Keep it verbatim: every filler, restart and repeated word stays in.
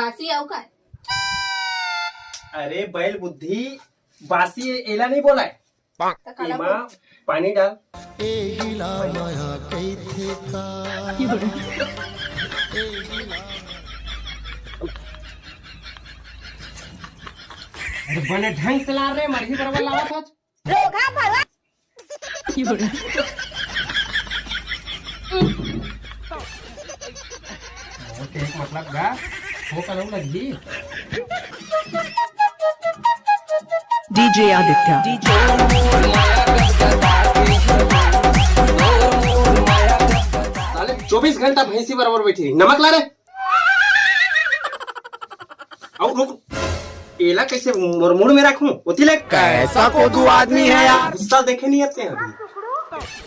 बासी अउ काय? अरे बैल बुद्धि, बासी एला नहीं बोलाय। त काला एमा बोल? पानी डाल। एहिला माया कहिथे का? अरे बने ढंग से ला रे, मरही बरवा लावत हच। रोगहा भरवा। ओके, एक मतलब गा, हो करो लगी। डीजे आदित्य। साले चौबीस घंटा भैंसी बराबर बैठी रही। नमक ला रे। अउ रुक, एला कैसे मोर मुड़ में रखूं? ओती ले। कैसा कोदू आदमी है यार। गुस्सा देखे नहीं आते हैं अभी।